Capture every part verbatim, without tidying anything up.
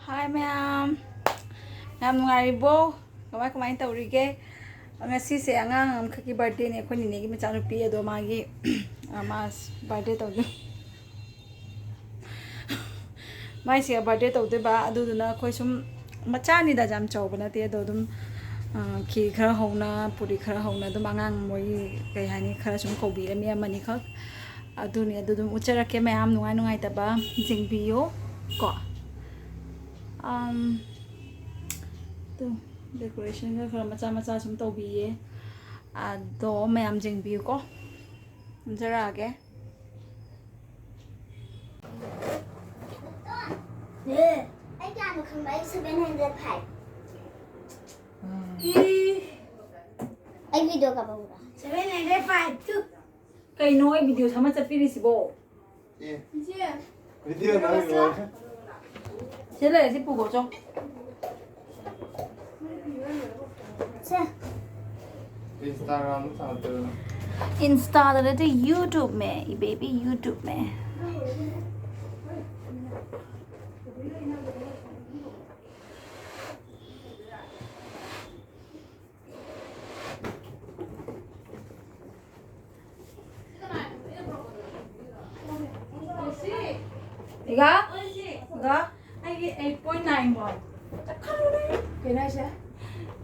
Hi ꯃꯌꯥꯝ, ꯌꯥꯝ ꯅꯨꯡꯉꯥꯏꯔꯤꯕꯣ? ꯀꯃꯥꯏ ꯀꯃꯥꯏꯅ ꯇꯧꯔꯤꯒꯦ? ꯉꯁꯤꯁꯦ ꯑꯉꯥꯡ ꯑꯃꯈꯛꯀꯤ ꯕꯥꯔꯗꯦꯅꯦ, ꯑꯩꯈꯣꯏ ꯅꯤꯅꯦꯒꯤ ꯃꯆꯥꯅꯨꯄꯤ꯫ ꯑꯗꯣ ꯃꯥꯒꯤ, ꯑ, ꯃꯥ ꯕꯥꯔꯗꯦ ꯇꯧꯗꯣꯏ, ꯃꯥꯏꯁꯦ ꯕꯥꯔꯗꯦ ꯇꯧꯗꯣꯏꯕ꯫ ꯑꯗꯨꯗꯨꯅ ꯑꯩꯈꯣꯏ ꯁꯨꯝ, ꯃꯆꯥꯅꯤꯗ, ꯌꯥꯝ ꯆꯥꯎꯕ ꯅꯠꯇꯦ꯫ ꯑꯗꯣ ꯑꯗꯨꯝ, ꯑ, ꯈꯦꯔ ꯈꯔ ꯍꯧꯅ, ꯄꯨꯔꯤ ꯈꯔ ꯍꯧꯅ ꯑꯗꯨꯝ ꯑꯉꯥꯡ ꯃꯣꯏꯒꯤ, ꯀꯩ ꯍꯥꯏꯅꯤ, ꯈꯔ ꯁꯨꯝ ꯀꯧꯕꯤꯔꯝꯃꯤ ꯑꯃꯅꯤꯈꯛ꯫ ꯑꯗꯨꯅꯤ, ꯑꯗꯨ ꯑꯗꯨꯝ ꯎꯠꯆꯔꯛꯀꯦ ꯃꯌꯥꯝ, ꯅꯨꯡꯉꯥꯏ ꯅꯨꯡꯉꯥꯏꯇꯕ ꯌꯦꯡꯕꯤꯌꯣ ꯀꯣ꯫ ꯑꯝ, ꯑꯗꯨ decorationꯒ ꯈꯔ ꯃꯆꯥ ꯃꯆꯥ ꯁꯨꯝ ꯇꯧꯕꯤꯌꯦ꯫ ꯑꯗꯣ ꯃꯌꯥꯝ ꯌꯦꯡꯕꯤꯌꯨꯀꯣ꯫ ꯅꯝꯖꯔꯛꯑꯒꯦ꯫ ꯑꯦ, ꯑꯩ ꯀꯌꯥꯅꯣ ꯈꯪꯕ? ꯑꯩ seven hundred five꯫ ꯏ꯫ ꯑꯩ video ꯀꯥꯞꯄꯛꯎꯔꯥ? Seven hundred five two. ꯀꯩꯅꯣ ꯑꯩ video ꯁꯥꯃꯟ ꯆꯠꯄꯤꯔꯤꯁꯤꯕꯣ? ꯑꯦ꯫ ꯏꯆꯦ꯫ Video ꯅꯝꯃꯤꯕ꯫ ꯁꯤ ꯂꯩꯔꯦ, ꯁꯤ ꯄꯨꯈꯣ ꯆꯣ꯫ ꯁꯦ꯫ Instagram ꯊꯥꯒꯠꯇꯣꯏꯔꯣ? Instaꯗ ꯅꯠꯇꯦ, YouTubeꯃꯦ, ꯏꯕꯦꯕꯤ, YouTubeꯃꯦ꯫ ꯏꯒꯥ? ꯏꯒꯥ? ꯑꯩꯒꯤ eight point nine one꯫ ꯀꯩꯅꯣ ꯍꯥꯏꯁꯦ?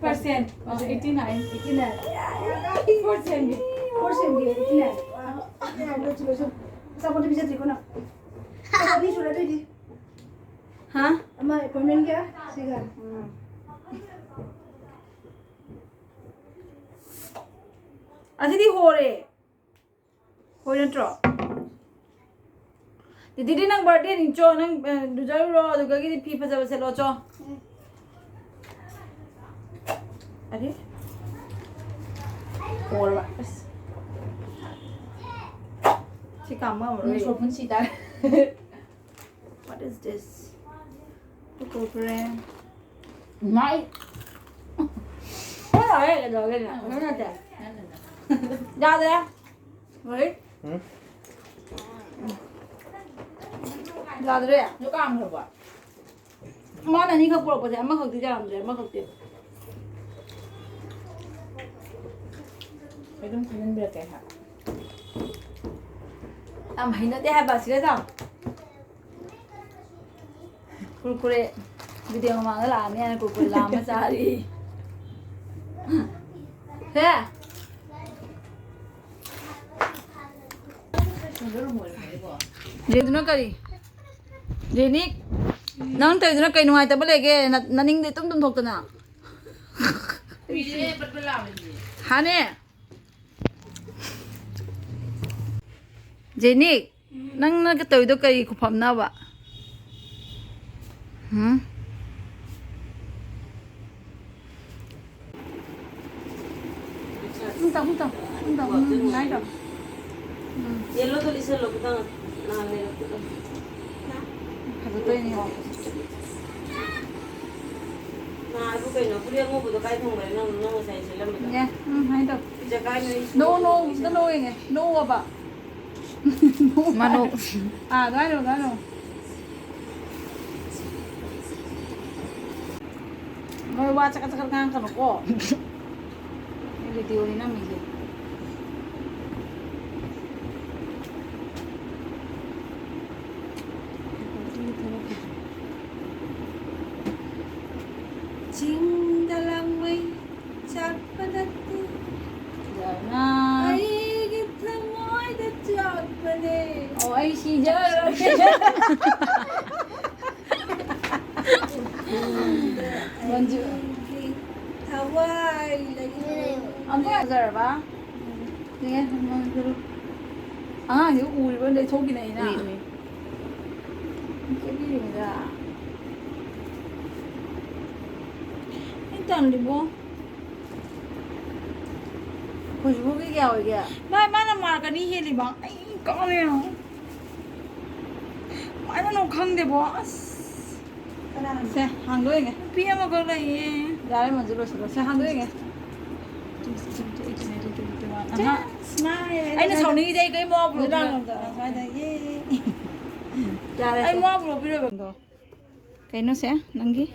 Percent꯫ ꯑꯣ, eighty nine꯫ Eighty nine꯫ Four ꯁꯦꯝꯒꯦ꯫ Four ꯁꯦꯝꯒꯦ, eighty nine꯫ ꯑꯆꯥꯄꯣꯠꯇꯤ ꯄꯤꯖꯗ꯭ꯔꯤꯀꯣ ꯅꯪ? ꯑꯆꯥꯄꯣꯠ ꯑꯅꯤ ꯁꯨꯔꯦ ꯑꯗꯨꯏꯗꯤ꯫ ꯍꯥ? ꯑꯃ appointmentꯒꯤ ꯁꯤꯒ꯫ ꯎꯝ꯫ ꯑꯁꯤꯗꯤ ꯍꯣꯔꯦ꯫ ꯍꯣꯏ ꯅꯠꯇ꯭ꯔꯣ? ꯗꯤꯗꯤꯗꯤ ꯅꯪ birthdayꯅꯤ ꯆꯣ, ꯅꯪ, ꯑ, ꯂꯨꯖꯔꯨꯔꯣ, ꯑꯗꯨꯗꯒꯤꯗꯤ ꯐꯤ ꯐꯖꯕ ꯁꯦꯠꯂꯣ ꯆꯣ꯫ ꯑꯔꯦ? ꯍꯣꯔꯕ꯫ ꯑꯁ꯫ ꯁꯤ ꯀꯥꯝꯕ ꯉꯝꯃꯔꯣꯏ꯫ ꯁꯣꯔ ꯐꯨꯟ ꯁꯤ ꯇꯥꯔꯦ꯫ What is this? ꯀꯣꯀꯣ ꯕ꯭ꯔꯦꯟ꯫ ꯃꯥꯏ꯫ ꯍꯣꯏ, ꯍꯣꯏ, ꯀꯩꯗꯧꯔꯒꯦ? ꯀꯩꯅꯣ ꯅꯠꯇꯦ꯫ ꯌꯥꯗ꯭ꯔꯦ꯫ ꯍꯣꯏ꯫ ꯎꯝ? ꯌꯥꯗ꯭ꯔꯦ꯫ ꯑꯗꯨ ꯀꯥꯝꯈ꯭ꯔꯕꯣ? ꯃꯥꯅ ꯑꯅꯤꯈꯛ ꯄꯨꯔꯛꯄꯁꯦ ꯑꯃꯈꯛꯇꯤ ꯌꯥꯔꯝꯗ꯭ꯔꯦ, ꯑꯃꯈꯛꯇꯤ꯫ ꯑꯩ ꯑꯗꯨꯝ ꯈꯟꯍꯟꯕꯤꯔꯛꯀꯦ ꯍꯥꯏ꯫ ꯌꯥꯝ ꯍꯩꯅꯗꯦ ꯍꯥꯏꯕ ꯁꯤꯗ ꯆꯥꯎ꯫ ꯀꯨꯔꯀꯨꯔꯦ꯫ ꯚꯤꯗꯤꯑꯣ ꯃꯃꯥꯡꯗ ꯂꯥꯛꯑꯅꯤ ꯍꯥꯏꯅ ꯀꯨꯔꯀꯨꯔꯦ ꯂꯥꯝꯃ ꯆꯥꯔꯤ꯫ ꯍꯦ꯫ ꯖꯦꯗꯨꯅ ꯀꯔꯤ? ꯖꯦꯅꯤꯛ, ꯅꯪ ꯇꯧꯔꯤꯗꯨꯅ ꯀꯩ ꯅꯨꯡꯉꯥꯏꯇꯕ ꯂꯩꯒꯦ? ꯅ-, ꯅꯅꯤꯡꯗ ꯏꯇꯨꯝ ꯇꯨꯝꯊꯣꯛꯇꯅ꯫ ꯍꯥꯅꯦ꯫ ꯖꯦꯅꯤꯛ, ꯅꯪꯅ ꯇꯧꯔꯤꯗꯣ ꯀꯔꯤ ꯈꯨꯐꯝꯅꯕ? ꯎꯝ? ꯎꯝ, ꯇꯧ, ꯎꯝ, ꯇꯧ, ꯎꯝ, ꯇꯧ, ꯎꯝ, ꯉꯥꯏ ꯇꯧ꯫ ꯎꯝ꯫ ꯌꯦꯜꯂꯣꯗꯣ ꯂꯤꯠꯁꯜꯂꯣ, ꯈꯤꯇꯪ ꯅꯍꯥꯟ ꯂꯩꯔꯛꯄꯗꯣ꯫ ꯐꯖꯗꯣꯏꯅꯤ ꯌꯦꯡꯉꯣ꯫ ꯅꯍꯥꯟꯕꯨ ꯀꯩꯅꯣ, ꯐꯨꯔꯤꯠ ꯑꯉꯧꯕꯗꯣ ꯀꯥꯏ ꯊꯝꯈ꯭ꯔꯦ? ꯅꯪ, ꯅꯪ ꯉꯁꯥꯏ ꯁꯦꯠꯂꯝꯕꯗꯣ? ꯌꯦ, ꯎꯝ, ꯍꯥꯏ ꯇꯧ꯫ ꯐꯤꯖꯦ ꯀꯥꯏ ꯂꯩ? ꯅꯣ, ꯅꯣ, ꯑꯝꯇ ꯅꯣ ꯌꯦꯡꯉꯦ꯫ ꯅꯣ ꯑꯕ꯫ ꯃꯅꯣ꯫ ꯑꯥ, ꯑꯗꯨꯃꯥꯏꯅ ꯇꯧ, ꯑꯗꯨꯃꯥꯏꯅ ꯇꯧ꯫ ꯅꯣꯏ ꯋꯥ ꯆꯀꯠ ꯆꯀꯠ ꯉꯥꯡꯉꯛꯀꯅꯨꯀꯣ꯫ ꯑꯩ ꯚꯤꯗꯤꯑꯣꯅꯤ ꯅꯝꯃꯤꯁꯦ꯫ ꯆꯤꯡꯗ ꯂꯥꯡꯃꯩ ꯆꯥꯛꯄ ꯅꯠꯇꯦ꯫ ꯌꯥꯔꯦꯅ꯫ ꯑꯩꯒꯤ ꯊꯃꯣꯏꯗ ꯆꯥꯛꯄꯅꯦ꯫ ꯑꯣ, ꯑꯩ ꯁꯤꯖꯔꯒꯦ꯫ ꯃꯟꯖꯨ꯫ ꯑꯩꯒꯤ ꯊꯋꯥꯏ ꯂꯩꯅꯨꯡ꯫ ꯑꯝꯇ ꯌꯥꯖꯔꯕ? ꯎꯝ꯫ ꯌꯦꯡꯉꯦ, ꯃꯟꯖꯨ꯫ ꯑꯉꯥꯡꯁꯦ ꯎꯔꯤꯕ ꯂꯩꯊꯣꯛꯈꯤꯅꯦ ꯑꯩꯅ꯫ ꯎꯏ, ꯎꯏ꯫ ꯆꯦꯟꯕꯤꯔꯤꯕꯗ꯫ ꯑꯩ ꯇꯜꯂꯤꯕꯣ꯫ ꯈꯨꯁꯕꯨꯒꯤ ꯀꯌꯥ ꯑꯣꯏꯒꯦ? ꯚꯥꯏ, ꯃꯥꯅ ꯃꯥꯔꯛ ꯑꯅꯤ ꯍꯦꯜꯂꯤꯕ꯫ ꯑꯩ ꯀꯥꯎꯔꯦ꯫ ꯀꯃꯥꯏꯅꯅꯣ ꯈꯪꯗꯦꯕꯣ꯫ ꯑꯁ꯫ ꯀꯅꯥꯅꯣ? ꯁꯦ, ꯍꯥꯡꯗꯣꯛꯏꯅꯦ꯫ ꯅꯨꯄꯤ ꯑꯃꯈꯛ ꯂꯩꯌꯦ꯫ ꯌꯥꯔꯦ, ꯃꯟꯖꯨ, ꯂꯣꯏꯁꯤꯜꯂꯣ꯫ ꯁꯦ, ꯍꯥꯡꯗꯣꯛꯏꯅꯦ꯫ ꯑꯍꯥ꯫ ꯑꯩꯅ ꯁꯥꯎꯅꯤꯡꯉꯤꯗꯤ ꯑꯩ ꯀꯔꯤꯝ ꯃꯋꯥ ꯄꯨꯔꯛꯇ꯭ꯔꯦ꯫ ꯌꯥꯔꯦ, ꯑꯩ ꯁꯦ꯫ ꯃꯋꯥ ꯄꯨꯔꯛꯄꯤꯔꯣꯏꯕ꯫ ꯀꯩꯅꯣ ꯁꯦ ꯅꯪꯒꯤ?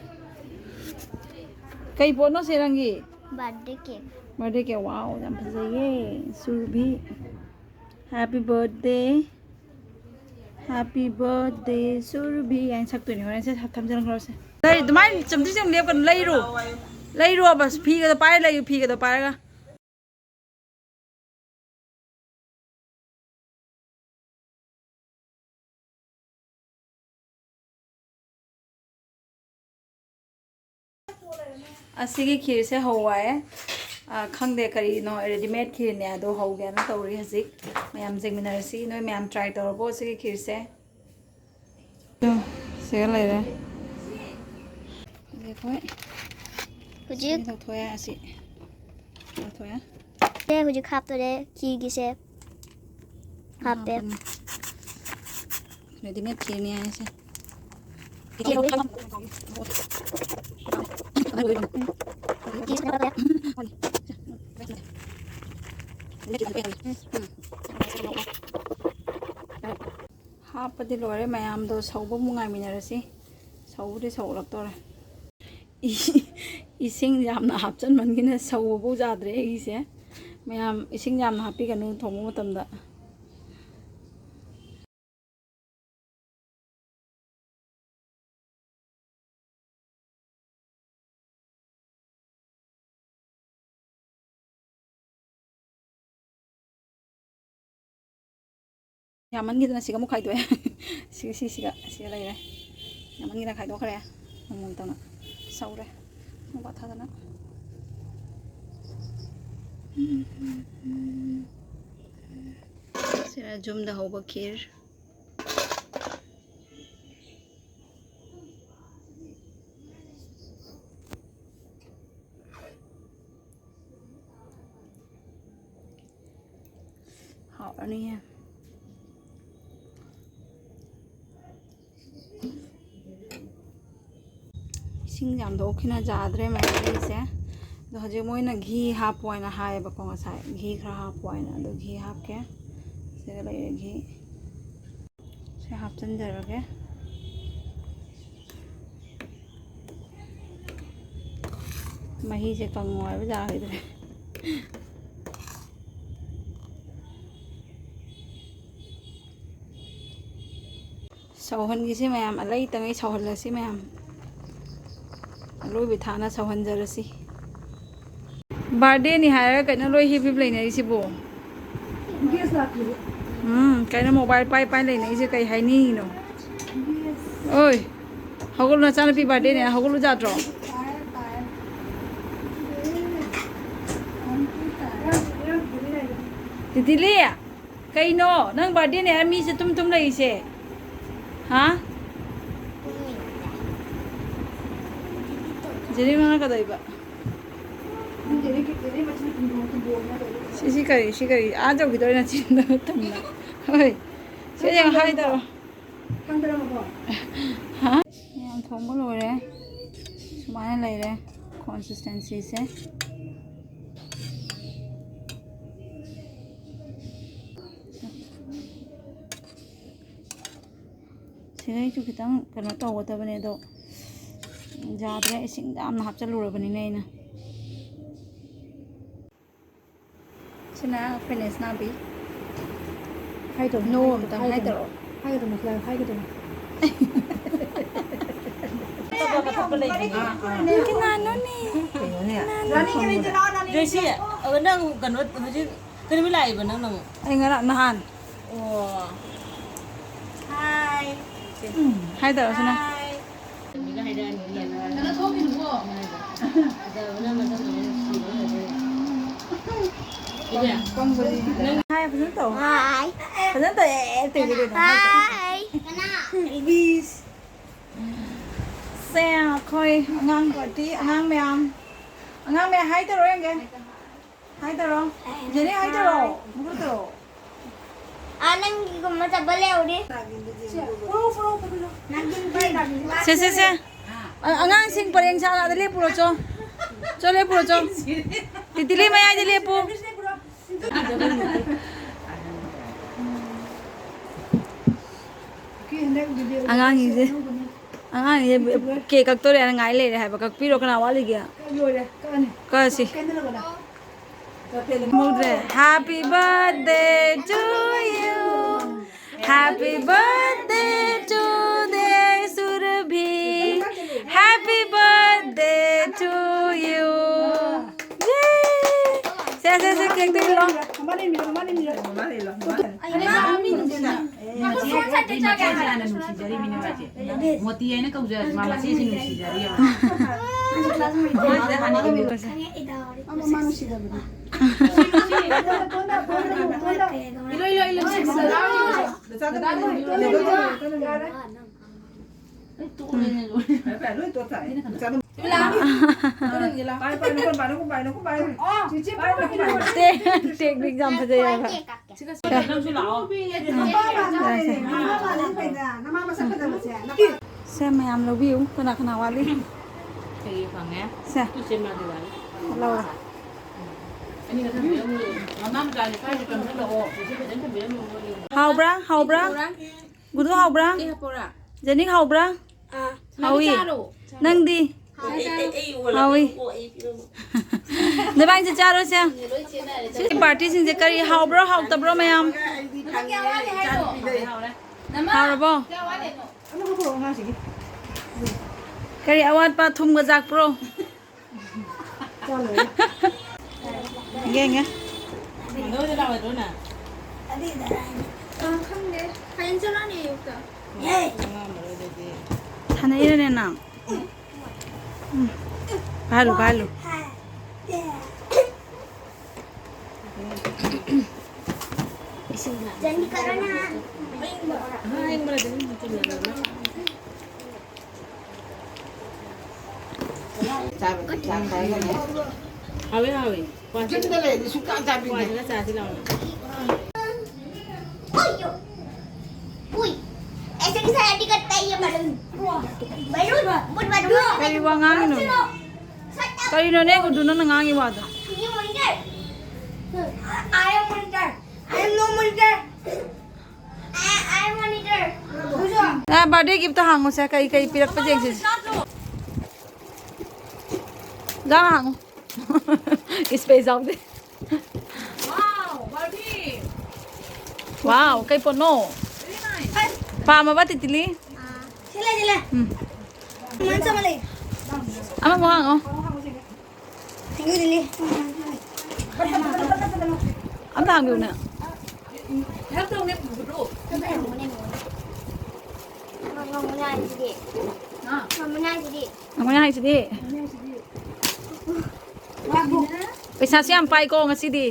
ꯀꯩ ꯄꯣꯠꯅꯣ ꯁꯦ ꯅꯪꯒꯤ? Birthday cake꯫ Birthday cake꯫ Wow, ꯌꯥꯝ ꯐꯖꯩꯌꯦ꯫ ꯁꯨꯔꯕꯤ꯫ Happy birthday, happy birthday ꯁꯨꯔꯕꯤ ꯍꯥꯏꯅ ꯁꯛꯇꯣꯏꯅꯦ ꯍꯣꯔꯦꯟ꯫ ꯁꯦ, ꯊꯝꯖꯤꯟꯈ꯭ꯔꯣꯁꯦ꯫ ꯂꯩ, ꯑꯗꯨꯃꯥꯏꯅ ꯆꯨꯝꯗꯤ ꯆꯨꯝ ꯂꯦꯞꯀꯅꯨ꯫ ꯂꯩꯔꯨ꯫ ꯂꯩꯔꯨ ꯕꯁ꯫ ꯐꯤꯒꯗꯣ ꯄꯥꯏꯔ ꯂꯩꯌꯨ, ꯐꯤꯒꯗꯣ ꯄꯥꯏꯔꯒ꯫ ꯑꯁꯤꯒꯤ ꯈꯤꯔꯁꯦ ꯍꯧꯋꯥꯏ꯫ ꯑ, ꯈꯪꯗꯦ ꯀꯔꯤꯅꯣ, readymade ꯈꯤꯔꯅꯦ꯫ ꯑꯗꯣ ꯍꯧꯒꯦꯅ ꯇꯧꯔꯤ ꯍꯧꯖꯤꯛ꯫ ꯃꯌꯥꯝ ꯌꯦꯡꯃꯤꯟꯅꯔꯁꯤ꯫ ꯅꯣꯏ ꯃꯌꯥꯝ try ꯇꯧꯔꯕꯣ ꯁꯤꯒꯤ ꯈꯤꯔꯁꯦ? ꯁꯤꯒ ꯂꯩꯔꯦ꯫ ꯑꯗꯩ ꯑꯩꯈꯣꯏ ꯍꯧꯖꯤꯛ ꯁꯤ ꯂꯧꯊꯣꯛꯑꯦ, ꯑꯁꯤ ꯂꯧꯊꯣꯛꯑꯦ꯫ ꯁꯦ ꯍꯧꯖꯤꯛ ꯍꯥꯞꯇꯣꯔꯦ ꯈꯤꯔꯒꯤꯁꯦ꯫ ꯍꯥꯞꯄꯦ꯫ ꯍꯥꯞꯄꯅꯤ꯫ Readymade ꯈꯤꯔꯅꯤ ꯍꯥꯏꯁꯦ꯫ ꯍꯥꯞꯄꯗꯤ ꯂꯣꯏꯔꯦ ꯃꯌꯥꯝꯗꯣ, ꯁꯧꯕ ꯑꯃꯨꯛ ꯉꯥꯏꯃꯤꯟꯅꯔꯁꯤ꯫ ꯁꯧꯕꯗꯤ ꯁꯧꯒꯠꯂꯛꯇꯣꯔꯦ꯫ ꯏ-, ꯏꯁꯤꯡ ꯌꯥꯝꯅ ꯍꯥꯞꯆꯟꯃꯟꯒꯤꯅ ꯁꯧꯕꯐꯧ ꯌꯥꯗ꯭ꯔꯦ ꯑꯩꯒꯤꯁꯦ꯫ ꯃꯌꯥꯝ ꯏꯁꯤꯡ ꯌꯥꯝꯅ ꯍꯥꯞꯄꯤꯒꯅꯨ ꯊꯣꯡꯕ ꯃꯇꯝꯗ꯫ ꯌꯥꯝꯃꯟꯈꯤꯗꯅ ꯁꯤꯒ ꯑꯃꯨꯛ ꯈꯥꯏꯗꯣꯛꯑꯦ꯫ ꯁꯤꯒ, ꯁꯤꯁꯤꯒ, ꯁꯤꯒ ꯂꯩꯔꯦ꯫ ꯌꯥꯝꯃꯟꯈꯤꯗꯅ ꯈꯥꯏꯗꯣꯛꯈ꯭ꯔꯦ꯫ ꯑꯃꯨꯛ ꯇꯧꯅ ꯁꯧꯔꯦ꯫ ꯑꯃꯨꯛ ꯄꯥꯊꯗꯅ꯫ ꯁꯤꯅ ꯌꯨꯝꯗ ꯍꯧꯕ ꯈꯤꯔ꯫ ꯍꯥꯎꯔꯅꯤꯌꯦ꯫ ꯏꯁꯤꯡ ꯌꯥꯝꯗꯣꯛꯈꯤꯅ ꯌꯥꯗ꯭ꯔꯦ ꯃꯌꯥꯝ ꯑꯩꯁꯦ꯫ ꯑꯗꯣ ꯍꯧꯖꯤꯛ ꯃꯣꯏꯅ ꯘꯤ ꯍꯥꯞꯄꯣ ꯍꯥꯏꯅ ꯍꯥꯏꯌꯦꯕꯀꯣ ꯉꯁꯥꯏ꯫ ꯘꯤ ꯈꯔ ꯍꯥꯞꯄꯣ ꯍꯥꯏꯅ꯫ ꯑꯗꯣ ꯘꯤ ꯍꯥꯞꯀꯦ꯫ ꯁꯤꯗ ꯂꯩꯔꯦ ꯘꯤ꯫ ꯁꯤ ꯍꯥꯞꯆꯤꯟꯖꯔꯒꯦ꯫ ꯃꯍꯤꯁꯦ ꯀꯪꯉꯣ ꯍꯥꯏꯕ ꯌꯥꯔꯣꯏꯗ꯭ꯔꯦ꯫ ꯁꯧꯍꯟꯈꯤꯁꯤ ꯃꯌꯥꯝ, ꯑꯂꯩ ꯇꯉꯩ ꯁꯧꯍꯜꯂꯁꯤ ꯃꯌꯥꯝ꯫ ꯑꯂꯣꯏꯕ ꯊꯥꯅ ꯁꯧꯍꯟꯖꯔꯁꯤ꯫ ꯕꯥꯔꯗꯦꯅꯤ ꯍꯥꯏꯔꯒ ꯀꯩꯅꯣ ꯂꯣꯏ ꯍꯤꯞ ꯍꯤꯞ ꯂꯩꯅꯔꯤꯁꯤꯕꯣ? ꯒꯦꯁ ꯂꯥꯛꯇ꯭ꯔꯤꯕꯣ? ꯎꯝ, ꯀꯩꯅꯣ ꯃꯣꯕꯥꯏꯜ ꯄꯥꯏ ꯄꯥꯏ ꯂꯩꯅꯩꯁꯦ ꯀꯩ ꯍꯥꯏꯅꯤꯡꯉꯤꯅꯣ? ꯒꯦꯁ꯫ ꯑꯣꯏ, ꯍꯧꯒꯠꯂꯣ, ꯅꯆꯥꯅꯨꯄꯤ ꯕꯥꯔꯗꯦꯅꯦ, ꯍꯧꯒꯠꯂꯨ ꯌꯥꯗ꯭ꯔꯣ? ꯄꯥꯏꯔꯦ, ꯄꯥꯏꯔꯦ꯫ ꯇꯤꯇꯤꯂꯤ, ꯀꯩꯅꯣ ꯅꯪ ꯕꯥꯔꯗꯦꯅꯦ ꯍꯥꯏꯔ ꯃꯤꯁꯦ ꯇꯨꯝ ꯇꯨꯝ ꯂꯩꯔꯤꯁꯦ? ꯍꯥ? ꯖꯦꯅꯤ, ꯅꯪꯅ ꯀꯗꯧꯕ? ꯁꯤ, ꯁꯤ ꯀꯔꯤ, ꯁꯤ ꯀꯔꯤ? ꯑꯥ ꯌꯧꯈꯤꯗꯧꯔꯦ ꯅꯆꯤꯟꯗꯣ ꯊꯝꯅ꯫ ꯍꯣꯏ꯫ ꯁꯤ ꯌꯥꯝ ꯍꯥꯏꯗꯧꯔꯣ꯫ ꯍꯥ? ꯌꯥꯝ ꯊꯣꯡꯕ ꯂꯣꯏꯔꯦ꯫ ꯁꯨꯃꯥꯏꯅ ꯂꯩꯔꯦ consistencyꯁꯦ꯫ ꯁꯤꯗꯩꯁꯨ ꯈꯤꯇꯪ ꯀꯩꯅꯣ ꯇꯧꯒꯗꯕꯅꯦ, ꯑꯗꯣ ꯌꯥꯗ꯭ꯔꯦ, ꯏꯁꯤꯡ ꯌꯥꯝꯅ ꯍꯥꯞꯆꯜꯂꯨꯔꯕꯅꯤꯅ ꯑꯩꯅ꯫ ꯁꯤꯅ ꯑꯩꯈꯣꯏ ꯅꯦꯁꯅꯥꯕꯤ꯫ ꯍꯥꯏꯗꯧꯅꯦ, ꯅꯣ ꯍꯥꯏꯒꯗꯧꯅꯦ, ꯑꯝꯇꯪ ꯍꯥꯏꯒꯗꯧꯅꯦ꯫ ꯍꯥꯏꯗꯧꯔꯣ꯫ ꯍꯥꯏꯒꯗꯧꯅꯦ, ꯍꯥꯏꯒꯗꯧꯅꯦ꯫ ꯀꯅꯥꯅꯣꯅꯦ? ꯀꯩꯅꯣꯅꯦ? ꯀꯅꯥꯅꯣ? ꯖꯣꯏꯁꯤ, ꯑ, ꯅꯪ ꯀꯩꯅꯣ ꯍꯧꯖꯤꯛ ꯀꯩꯗꯧꯕꯩ ꯂꯥꯛꯏꯕ ꯅꯪꯅ ꯑꯃꯨꯛ? ꯑꯩ ꯉꯔꯥꯡ ꯅꯍꯥꯟ꯫ ꯑꯣ꯫ ꯍꯥꯏ꯫ ꯎꯝ, ꯍꯥꯏꯗꯧꯔꯣ ꯁꯤꯅ? ꯍꯥꯏ꯫ ꯍꯥꯏ, ꯐꯖꯅ ꯇꯧ꯫ ꯍꯥꯏ꯫ ꯐꯖꯅ ꯇꯧ꯫ ꯑꯦ, ꯑꯦ, ꯇꯧꯔꯤꯁꯦ ꯀꯩꯅꯣ? ꯍꯥꯏ꯫ ꯀꯅꯥ? ꯏꯜꯕꯤꯁ꯫ ꯁꯦ, ꯑꯩꯈꯣꯏ ꯑꯉꯥꯡ ꯄꯥꯔꯇꯤ, ꯑꯉꯥꯡ ꯃꯌꯥꯝ꯫ ꯑꯉꯥꯡ ꯃꯌꯥꯝ ꯍꯥꯏ ꯇꯧꯔꯣ ꯌꯦꯡꯒꯦ꯫ ꯍꯥꯏ ꯇꯧꯔꯣ꯫ ꯖꯦꯅꯤ, ꯍꯥꯏ ꯇꯧꯔꯣ꯫ ꯃꯈꯨꯠ ꯇꯧꯔꯣ꯫ ꯑꯥ, ꯅꯪꯒꯤꯒꯨꯝꯕ ꯆꯠꯄ ꯂꯩꯍꯧꯔꯦ꯫ ꯁꯦ, ꯁꯦ, ꯁꯦ꯫ ꯑ-, ꯑꯉꯥꯡꯁꯤꯡ ꯄꯔꯦꯡ ꯁꯥꯅ ꯑꯗ ꯂꯦꯞꯄꯨꯔꯣ, ꯆꯣ꯫ ꯆꯣ, ꯂꯦꯞꯄꯨꯔꯣ, ꯆꯣ꯫ ꯇꯤꯇꯤꯂꯤ ꯃꯌꯥꯏꯗ ꯂꯦꯞꯄꯨ꯫ ꯑꯉꯥꯡꯁꯤꯡꯁꯦ꯫ ꯑꯉꯥꯡꯁꯦ ꯀꯦꯛ ꯀꯛꯇꯣꯔꯦꯅ ꯉꯥꯏ ꯂꯩꯔꯦ ꯍꯥꯏꯕ꯫ ꯀꯛꯄꯤꯔꯣ, ꯀꯅꯥ ꯋꯥꯠꯂꯤꯒꯦ? ꯂꯣꯏꯔꯦ, ꯀꯛꯑꯅꯤ꯫ ꯀꯛꯑꯁꯤ꯫ ꯀꯩꯅꯣ ꯂꯧꯕꯗ? ꯈꯪꯍꯧꯗ꯭ꯔꯦ꯫ Happy birthday to you. Happy birthday to dear Surabhi. Happy birthday to you. Yay! ꯁꯦ, ꯁꯦ, ꯁꯦ, ꯀꯦꯛꯇꯣ ꯏꯜꯂꯣ꯫ ꯃꯃꯥꯅ ꯏꯜꯂꯣ, ꯃꯃꯥꯅ ꯏꯜꯂꯣ꯫ ꯃꯃꯥꯅ ꯏꯜꯂꯣ, ꯃꯃꯥꯅ ꯏꯜꯂꯣ꯫ ꯏꯃꯥ, ꯃꯤ ꯅꯨꯡꯁꯤꯅ꯫ ꯃꯆꯦ, ꯃꯆꯦ ꯍꯥꯟꯅ ꯅꯨꯡꯁꯤꯖꯔꯤꯕꯅꯦ ꯃꯥꯁꯦ꯫ ꯃꯣꯇꯤ ꯍꯥꯏꯅ ꯀꯧꯖꯔꯁꯨ ꯃꯥ ꯃꯆꯦꯁꯤ ꯅꯨꯡꯁꯤꯖꯔꯤꯕ꯫ ꯃꯥꯁꯤꯗ ꯍꯥꯟꯅ ꯏꯜꯂꯨ꯫ ꯃꯃꯥ ꯅꯨꯡꯁꯤꯗꯕꯅꯦ꯫ ꯏꯜꯂꯣ, ꯏꯜꯂꯣ, ꯏꯜꯂꯣ꯫ ꯅꯆꯥꯗꯣ ꯂꯣꯏ ꯇꯣꯠꯊꯥꯏ꯫ ꯅꯆꯥꯗꯣ ꯄꯥꯏ, ꯄꯥꯏ, ꯅꯈꯣꯡ ꯄꯥꯏ, ꯅꯈꯣꯡ ꯄꯥꯏ, ꯅꯈꯣꯡ ꯄꯥꯏ꯫ ꯇꯦꯛ-, ꯇꯦꯛꯅꯤꯛ ꯌꯥꯝ ꯐꯖꯩ ꯍꯥꯏꯕ꯫ ꯅꯪꯁꯨ ꯂꯥꯛꯑꯣ꯫ ꯅꯃꯥ ꯃꯁꯛ ꯐꯖꯕꯁꯦ꯫ ꯁꯦ, ꯃꯌꯥꯝ ꯂꯧꯕꯤꯌꯨ꯫ ꯀꯅꯥ ꯀꯅꯥ ꯋꯥꯠꯂꯤ? ꯀꯩ ꯐꯪꯉꯦ? ꯁꯦ꯫ ꯇꯨ ꯆꯦ ꯃꯥꯗꯤ ꯋꯥꯠꯂꯤ꯫ ꯂꯧꯔꯣ꯫ ꯑꯅꯤ ꯈꯛꯇꯪ ꯄꯤꯔꯝꯃꯣ꯫ ꯃꯃꯥ ꯃꯆꯥꯁꯦ ꯁ꯭ꯋꯥꯏꯗ ꯆꯪꯁꯜꯂꯛꯑꯣ꯫ ꯆꯦ ꯐꯖꯅ ꯊꯝꯕꯤꯔꯝꯃꯣ ꯃꯣꯏꯒꯤ꯫ ꯍꯥꯎꯕ꯭ꯔꯥ? ꯍꯥꯎꯕ꯭ꯔꯥ? ꯍꯥꯎꯕ꯭ꯔꯥ? ꯒꯨꯗꯨ ꯍꯥꯎꯕ꯭ꯔꯥ? ꯀꯩ ꯍꯥꯞꯄꯣꯔꯥ? ꯖꯦꯅꯤꯛ ꯍꯥꯎꯕ꯭ꯔꯥ? ꯑꯥ꯫ ꯍꯥꯎꯏ꯫ ꯆꯥꯔꯣ꯫ ꯅꯪꯗꯤ? ꯍꯥꯎꯏ, ꯆꯥꯔꯣ꯫ ꯍꯥꯎꯏ꯫ ꯅꯕꯥꯅꯤꯁꯨ ꯆꯥꯔꯣꯁꯦ꯫ ꯂꯣꯏ ꯆꯦꯟꯅꯔꯦ꯫ ꯁꯤ ꯄꯥꯔꯇꯤꯁꯤꯡꯁꯦ ꯀꯔꯤ ꯍꯥꯎꯕ꯭ꯔꯣ, ꯍꯥꯎꯇꯕ꯭ꯔꯣ ꯃꯌꯥꯝ? ꯅꯃꯥ, ꯍꯥꯎꯔꯕꯣ? ꯀꯌꯥ ꯋꯥꯠꯂꯤꯅꯣ? ꯀꯔꯤ ꯑꯋꯥꯠꯄ ꯊꯨꯝꯒ ꯆꯥꯛꯄ꯭ꯔꯣ? ꯌꯦꯡꯉꯦ꯫ ꯑ, ꯈꯪꯗꯦ꯫ ꯍꯌꯦꯡ ꯆꯠꯂꯅꯤ ꯑꯌꯨꯛꯇ꯫ ꯁꯥꯟꯅꯩꯔꯅꯦ ꯅꯪ? ꯎꯝ꯫ ꯄꯥꯏꯍꯜꯂꯨ, ꯄꯥꯏꯍꯜꯂꯨ꯫ ꯍꯥꯎꯋꯦ, ꯍꯥꯎꯋꯦ꯫ ꯌꯨꯝꯗ ꯂꯩꯔꯗꯤ ꯁꯨꯡꯆꯥ ꯆꯥꯕꯤꯗꯦ꯫ ꯀ꯭ꯋꯥꯁꯤꯒ ꯆꯥꯁꯤ ꯂꯥꯎꯅ꯫ ꯎꯏ, ꯎꯏ꯫ ऐसे कैसे ऐडी करता है ये बलून? Balloon, balloon, balloon. ꯀꯔꯤ ꯋꯥ ꯉꯥꯡꯉꯤꯅꯣ? ꯀꯔꯤꯅꯣꯅꯦ, ꯒꯨꯗꯨ, ꯅꯪꯅ ꯉꯥꯡꯉꯤ ꯋꯥꯗꯣ? You monitor. I am monitor. I am no monitor. I, I am monitor. ꯑ, ꯕꯥꯔꯗꯦ ꯒꯤꯐꯇ ꯍꯥꯡꯉꯨꯁꯦ, ꯀꯩ ꯀꯩ ꯄꯤꯔꯛꯄ ꯌꯦꯡꯁꯤꯁꯦ꯫ ꯖꯥ ꯍꯥꯡꯉꯨ꯫ ꯏꯁꯄꯦꯁ ꯌꯥꯎꯗꯦ꯫ ꯋꯥꯎ, ꯀꯩ ꯄꯣꯠꯅꯣ? ꯄꯥꯝꯃꯕ ꯇꯤꯇꯤꯂꯤ? ꯁꯤ ꯂꯩ, ꯁꯤ ꯂꯩ꯫ ꯎꯝ꯫ ꯃꯃꯟ ꯆꯞ ꯃꯥꯟꯅꯩ꯫ ꯑꯃꯃꯨꯛ ꯍꯥꯡꯉꯣ꯫ ꯊꯦꯡꯀ꯭ꯌꯨ ꯂꯤꯂꯤ꯫ ꯑꯝꯇ ꯍꯥꯡꯕꯤꯌꯨꯅꯦ꯫ ꯉꯝꯃꯣꯏ ꯍꯥꯏꯁꯤꯗꯤ꯫ ꯄꯩꯁꯥꯁꯨ ꯌꯥꯝ ꯄꯥꯏꯀꯣ ꯉꯁꯤꯗꯤ꯫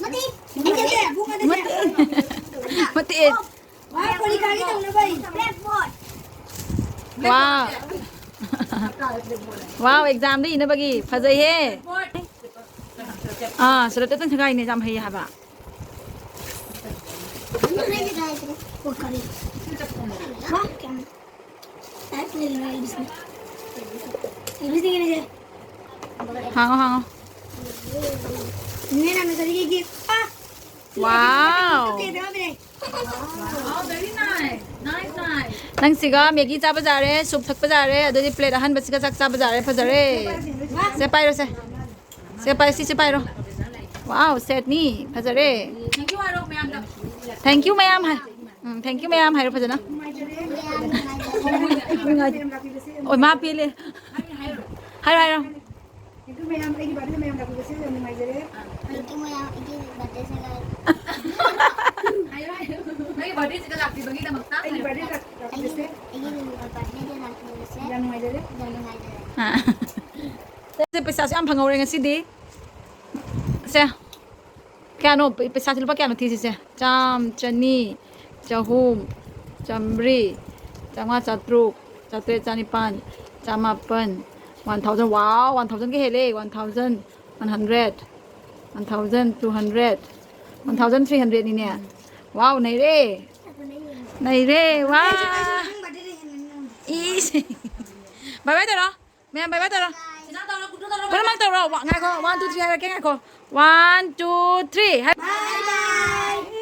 ꯃꯇꯦ꯫ ꯃꯇꯦ꯫ ꯋꯥ꯫ ꯋꯥꯎ, ꯑꯦꯛꯖꯥꯝꯗ ꯏꯅꯕꯒꯤ꯫ ꯐꯖꯩꯍꯦ꯫ ꯑꯥ, ꯁꯨꯔꯠꯇ ꯇꯪ ꯁꯒꯥꯏꯅꯦ ꯌꯥꯝ ꯍꯩ ꯍꯥꯏꯕ꯫ ꯍꯥꯡꯉꯣ, ꯍꯥꯡꯉꯣ꯫ ꯋꯥꯎ꯫ ꯅꯪꯁꯤꯒ ꯃꯦꯒꯤ ꯆꯥꯕ ꯌꯥꯔꯦ, ꯁꯨꯞ ꯊꯛꯄ ꯌꯥꯔꯦ, ꯑꯗꯨꯗꯤ ꯄ꯭ꯂꯦꯠ ꯑꯍꯟꯕꯁꯤꯒ ꯆꯥꯛ ꯆꯥꯕ ꯌꯥꯔꯦ꯫ ꯐꯖꯔꯦ꯫ ꯁꯦ, ꯄꯥꯏꯔꯣꯁꯦ꯫ ꯁꯦ, ꯄꯥꯏ, ꯁꯤꯁꯦ ꯄꯥꯏꯔꯣ꯫ ꯋꯥꯎ, ꯁꯦꯠꯅꯤ꯫ ꯐꯖꯔꯦ꯫ ꯊꯦꯡꯀ꯭ꯌꯨ ꯃꯌꯥꯝ ꯍꯥꯏ꯫ ꯎꯝ, ꯊꯦꯡꯀ꯭ꯌꯨ ꯃꯌꯥꯝ ꯍꯥꯏꯔꯣ ꯐꯖꯅ꯫ ꯅꯨꯡꯉꯥꯏ-, ꯑꯣ, ꯃꯥ ꯄꯦꯜꯂꯦ꯫ ꯍꯥꯏꯔꯣ, ꯍꯥꯏꯔꯣ꯫ ꯊꯦꯡꯀ꯭ꯌꯨ ꯃꯌꯥꯝ, ꯑꯩꯒꯤ ꯕꯥꯔꯗꯦꯗ ꯃꯌꯥꯝ ꯂꯥꯛꯄꯤꯕꯁꯦ ꯌꯥꯝ ꯅꯨꯡꯉꯥꯏꯖꯔꯦ꯫ ꯊꯦꯡꯀ꯭ꯌꯨ ꯃꯌꯥꯝ, ꯑꯩꯒꯤ ꯕꯥꯔꯗꯦꯁꯦ ꯉꯥꯏ-, ꯍꯥꯏꯌꯣ, ꯍꯥꯏꯌꯣ꯫ ꯅꯪꯒꯤ ꯕꯥꯔꯗꯦꯁꯤꯗ ꯂꯥꯛꯄꯤꯕꯒꯤꯗꯃꯛꯇ ꯑꯩꯒꯤ ꯍꯥꯏꯌꯣ꯫ ꯕꯥꯔꯗꯦ ꯂꯥꯛ-, ꯑꯩꯒꯤ, ꯂꯥꯛꯄꯤꯕꯁꯦ꯫ ꯑꯩꯒꯤ ꯕꯥꯔꯗꯦꯗ ꯂꯥꯛꯄꯤꯕꯁꯦ ꯌꯥꯝ ꯅꯨꯡꯉꯥꯏꯖꯔꯦ꯫ ꯌꯥꯝ ꯅꯨꯡꯉꯥꯏꯖꯔꯦ꯫ ꯑꯥ꯫ ꯁꯦ, ꯄꯩꯁꯥꯁꯨ ꯌꯥꯝ ꯐꯪꯍꯧꯔꯦ ꯉꯁꯤꯗꯤ꯫ ꯁꯦ꯫ ꯀꯌꯥꯅꯣ? ꯄꯩ-, ꯄꯩꯁꯥꯁꯦ ꯂꯨꯄꯥ ꯀꯌꯥꯅꯣ ꯊꯤꯁꯤꯁꯦ? ꯆꯥꯝ, ꯆꯅꯤ, ꯆꯍꯨꯝ, ꯆꯥꯝꯃꯔꯤ, ꯆꯥꯝꯃꯉꯥ, ꯆꯥꯇ꯭ꯔꯨꯛ, ꯆꯥꯇ꯭ꯔꯦꯠ, ꯆꯥꯅꯤꯄꯥꯟ, ꯆꯥꯃꯥꯄꯟ, one thousand꯫ ꯋꯥꯎ, one thousandꯒ ꯍꯦꯜꯂꯦ꯫ One thousand one hundred, one thousand two hundred, one thousand three hundredꯅꯤꯅꯦ꯫ ꯋꯥꯎ, ꯅꯩꯔꯦ꯫ ꯅꯩꯔꯦ, ꯋꯥ꯫ ꯏꯁ꯫ ꯕꯥꯏ ꯕꯥꯏ ꯇꯧꯔꯣ꯫ ꯃꯌꯥꯝ ꯕꯥꯏ ꯕꯥꯏ ꯇꯧꯔꯣ꯫ ꯄꯨꯝꯅꯃꯛ ꯇꯧꯔꯣ꯫ ꯋꯥ-, ꯉꯥꯏꯈꯣ, one, two, three ꯍꯥꯏꯔꯛꯀꯦ, ꯉꯥꯏꯈꯣ꯫ One, two, three. Bye bye.